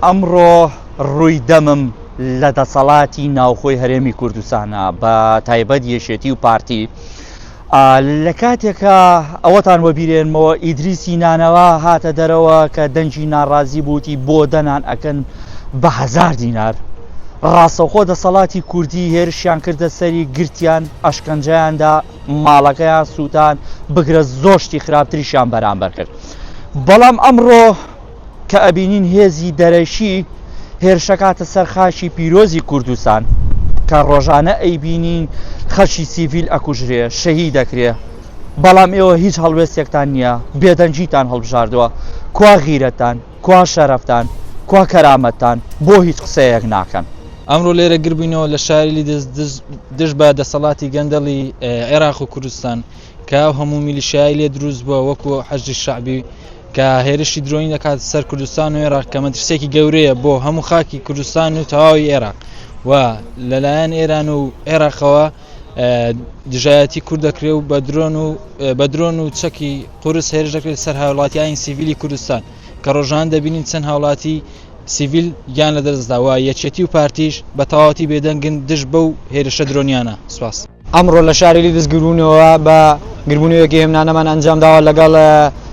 ئەمڕۆ ڕووی دەمم لە دەسەڵاتی ناوخۆی هەرێمی کوردستانە بە تایبەت یەکێتی و پارتی لە کاتێکا ئەوەتان وەبیرێنمەوە ئیدریسی نانەوا هاتە دەرەوە کە دەنگی ناڕازی بووتی بۆ دەنان ئەکەن بە هەزار دینار ڕاستەوخۆ دەسەڵاتی کوردی هێرشیان کردە سەری گرتیان ئەشکەنجەیاندا ماڵەکەیان سووتان بگرە زۆر شتی خراپتریشیان بەرامبەر کرد بەڵام ئەمڕۆ کە ئەبینین هێزی دەرەکی هێرشەکاتە سەر خاکی پیرۆزی کوردستان کە ڕۆژانە ئەیبینین خەڵکی سیڤیل ئەکوژرێ شەهید دەکرێ بەڵام ئێوە هیچ هەڵوێستێکتان نییە بێدەنگیتان هەڵبژاردووە کوا غیرەتان کوا شەرەفتان کوا کەرامەتتان بۆ هیچ قسەیەک ناکەن. ئەمڕۆ لێرە گربووینەوە لە شاری لیدز دژ بە دەسەڵاتی گەندەڵی عێراق و کوردستان کە ئەو هەموو میلیشیای لێ دروست بووە وەکو حەشدی شەعبی کە هێرشی درۆنی دەکات سەر کوردستان و عێراق کە مەترسیەکی گەورەیە بۆ هەموو خاکی کوردستان و تەواوی عێراق و لەلایەن ئێران و عێراقەوە دژایەتی کورد دەکرێ و بە درۆن و بە درۆن و چەکی قورس هێرش دەکرێت سەر هاوڵاتیانی سیڤیلی کوردستان کە ڕۆژان دەبینین چەند هاوڵاتی سیڤیل گیان لەدەستدا و یەکێتی و پارتیش بە تەواوەتی بێدەنگن دژ بەو هێرشە درۆنیانە. سپاس. ئەمڕۆ لە شاری لیدز گربوونەوە بە گربوونەوەیەکی هێمنانەمان ئەنجامداوە لەگەڵ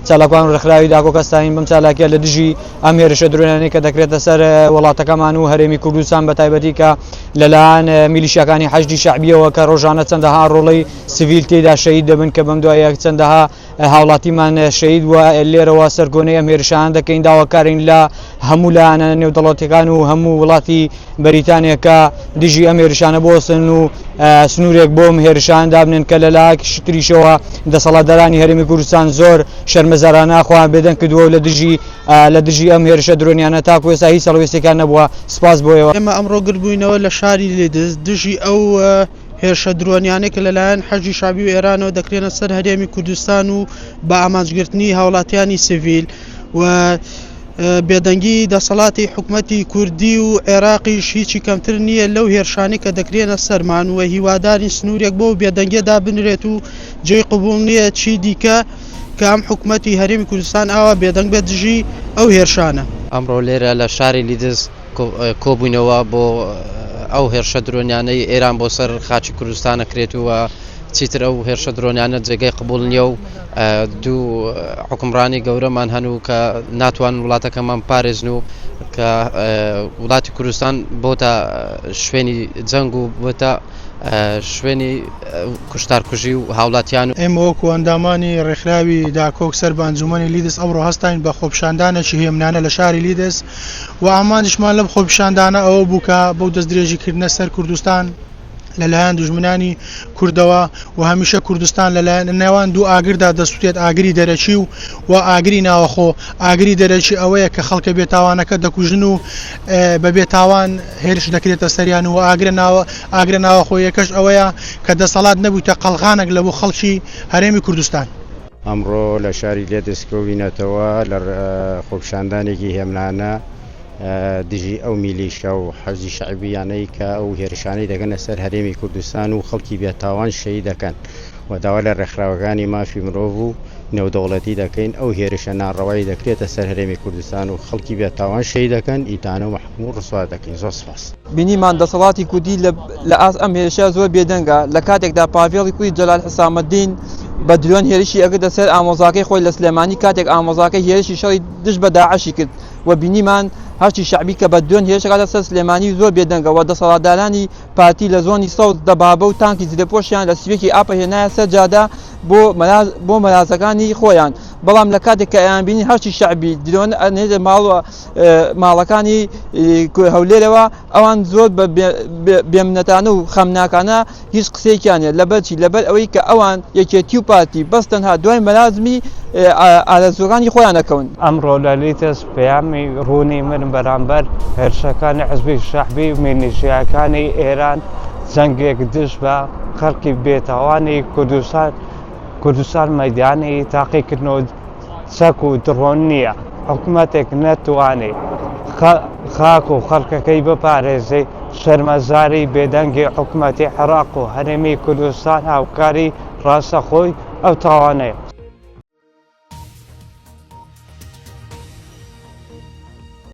چالاکوان و ڕێکخراوی داکۆک هەستاین بەم چالاکیە لە دژی ئەم هێرشە درۆنانەی کە دەکرێتە سەر وڵاتەکەمان و هەرێمی کوردستان بە تایبەتی کە لەلایەن میلیشیاکانی حەشدی شەعبیەوە کە ڕۆژانە چەندەها ڕۆڵەی سڤیل تێیدا شەهید دەبن کە بەم دوایە چەندەها هاوڵاتیمان شەهید بووە، لێرەوە سەرکۆنەی ئەم هێرشانە دەکەین، داواکارین لە هەموو لایەنە نێودەوڵەتیەکان و هەموو وڵاتی بەریتانیا کە دژی ئەم هێرشانە بوەستن و سنوورێک بۆ ئەم هێرشان دابنێن کە لە لایەکی تریشەوە دەسەڵاتدارانی هەرێمی کوردستان زۆر شەرمەزارانە خۆیان بێدەنگ کردووە و لە دژی لە دژی ئەم هێرشە درۆنیانە تاکو ئێستا هیچ هەڵوێستێکیان نەبووە سپاس بۆ ئێوە. ئێمە ئەمڕۆ گردبووینەوە لە شاری لیدز دژی ئەو هێرشە درۆنیانەی کە لەلایەن حەشدی شەعبی و ئێرانەوە دەکرێنە سەر هەرێمی کوردستان و بە ئامانجگرتنی هاوڵاتیانی سڤیل و بێدەنگی دەسەڵاتی حکومەتی کوردی و عێراقیش هیچی کەمتر نییە لەو هێرشانەی کە دەکرێنە سەرمان و هیوادارین سنوورێک بۆ بێدەنگیە دابنرێت و جێی قبوڵ نییە چی دیکە کە ئەم حکومەتی هەرێمی کوردستان ئاوا بێدەنگ بێت دژی ئەو هێرشانە. ئەمڕۆ لێرە لە شاری لیدز کۆبووینەوە بۆ ئەو هێرشە درۆنیانەی ئێران بۆ سەر خاکی کوردستان ئەکرێت و چیتر ئەو هێرشە درۆنیانە جێگەی قبوڵ نییە و دوو حکومڕانی گەورەمان هەن و کە ناتوان وڵاتەکەمان پارێزن و کە وڵاتی کوردستان بۆتە شوێنی جەنگ و بۆتە شوێنی کوشتارکوژی و هاوڵاتیان. ئێمە وەکو ئەندامانی ڕێکخراوی داکۆک سەر بە ئەنجومەنی لیدز ئەمڕۆ هەستاین بە خۆپیشاندانێکی هێمنانە لە شاری لیدز و ئامانجیشمان لەم خۆپیشاندانە ئەوە بوو کە بەو دەستدرێژی کردنە سەر کوردستان لەلایەن دوژمنانی کوردەوە و هەمیشە کوردستان لەلایەن نێوان دوو ئاگردا دەسوتێت ئاگری دەرەکی و و ئاگری ناوەخۆ ئاگری دەرەکی ئەوەیە کە خەڵکە بێتاوانەکە دەکوژن و بە بێتاوان هێرش دەکرێتە سەریان و ئاگرە ناوە ئاگرە ناوەخۆیەکەش ئەوەیە کە دەسەڵات نەبوویتە قەڵغانێک لە بۆ خەڵکی هەرێمی کوردستان. ئەمڕۆ لە شاری لێدز کۆبووینەتەوە لە خۆپیشاندانێکی هێمنانە دژی ئەو میلیشیا و حەشدی شەعبییانەی کە ئەو هێرشانەی دەکەنە سەر هەرێمی کوردستان و خەڵکی بێتاوان شەهید دەکەن و داوا لە ڕێکخراوەکانی مافی مرۆڤ و نێودەوڵەتی دەکەین ئەو هێرشە ناڕەوای دەکرێتە سەر هەرێمی کوردستان و خەڵکی بێتاوان شەهید دەکەن ئیدانە و مەحکوم و ڕسوا دەکەین زۆر سپاس. بینیمان دەسەڵاتی کوردی لە ئاست ئەم هێرشە زۆر بێدەنگە، لە کاتێکدا پاڤێڵی کوڕی جەلال حسامەدین بە درۆن هێرشی ئەکردە سەر ئامۆزاکەی خۆی لە سلێمانی کاتێک ئامۆزاکەی هێرشی شەڕی دژ بە داعشی کرد و بینیمان هەرچی شەعبی کە بە درۆن هێرش ئەکاتە سەر سلێمانی زۆر بێدەنگە و دەسەڵاتدارانی پارتی لە زۆنی سەوز دەبابە و تانکی زرێپۆشیان لە سیوەکی ئاپە هێنایە سەر جادە بۆ مەراز بۆ مەرازەکانی خۆیان بەڵام لە کاتێک کە ئەیانبینی هەرچی شەعبی درۆن ئەنێرێ ماڵ ماڵەکانی هەولێرەوە ئەوان زۆر بە بێمنەتانە و خەمناکانە هیچ قسەیەکیان نیە لەبەر چی لەبەر ئەوەی کە ئەوان یەکێتی و پارتی بەس تەنها دوای مەرازمی ئارەزووەکانی خۆیان ئەکەون. ئەمڕۆ لە لیتس پەیامی ڕوونی من بەرامبەر هێرشەکانی حزبی شەعبی و میلیشیاکانی ئێران جەنگێک دژ بە خەڵکی بێتاوانی کوردستان کوردستان مەیدانی تاقیکردنەوە چەک و دڕۆن نییە حکومەتێک نەتوانێ خاک و خەڵکەکەی بپارێزێ شەرمەزاری بێدەنگی حکومەتی عێراق و هەرێمی کوردستان هاوکاری ڕاستەخۆی ئەو تاوانەیە.